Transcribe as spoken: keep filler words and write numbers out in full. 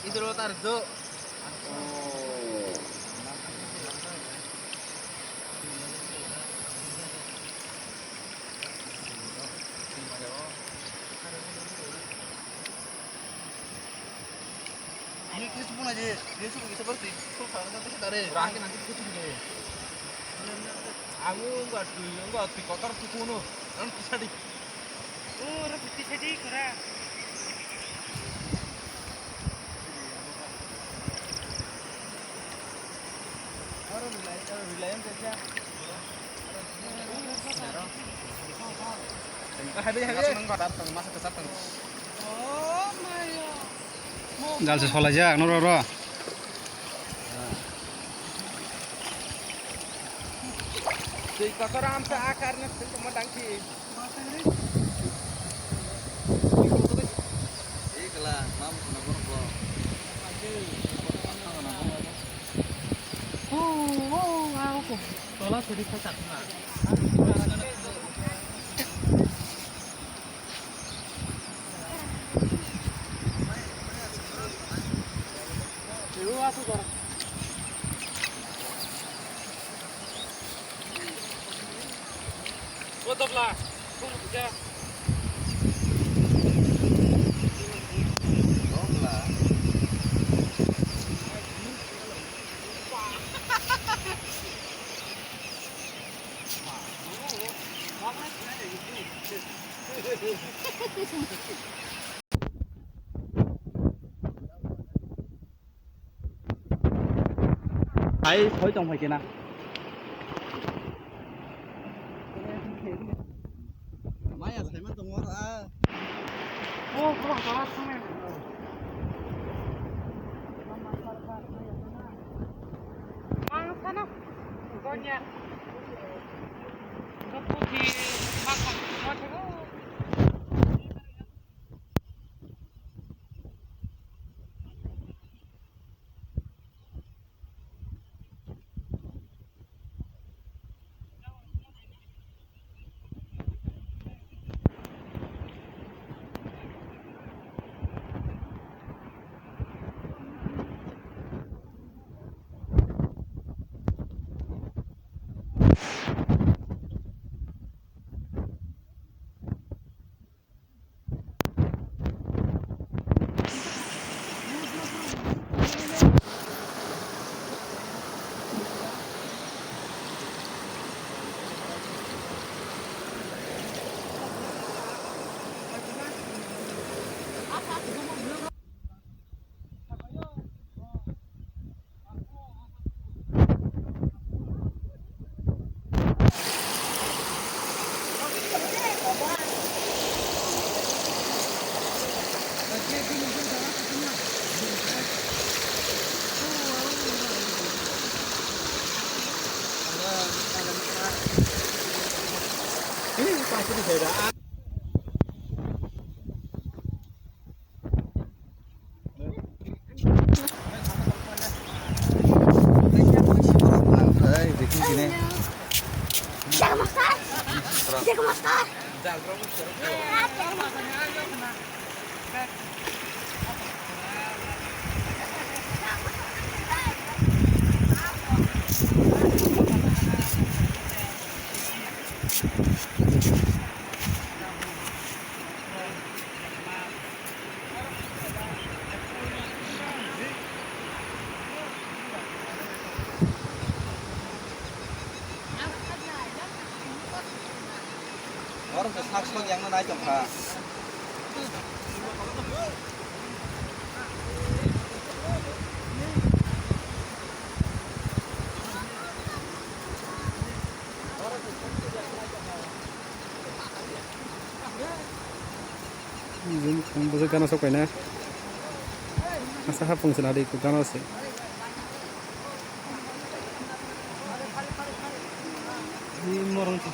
Idro tar do. Ini kita cuma aja, dia cuma kita berarti full kalau kita kita ada. Rangin nanti kita cuma aja. Aku enggak dulu, enggak di kotor tuh kuno, kan bisa di. Oh, orang putih saja kurang. Jal se solaijak, noro ro. Twi kotor amsa a karne twi tongma dangsi. Ikla, mam khuna borok bo. Oh, oh, wow. Tola suri kha sakna. O topla, buru buja. Ai, soi tong phai kena. Maya saiman tongo a. Oh, bro, bro, bro. Ang sana. Gonya. Goputi, makan, makan. Oro se sak sok yang no nai tong kha. Bini khum bwswk gana sok paina. Asa hapung se nadi gana se. Bini morong se.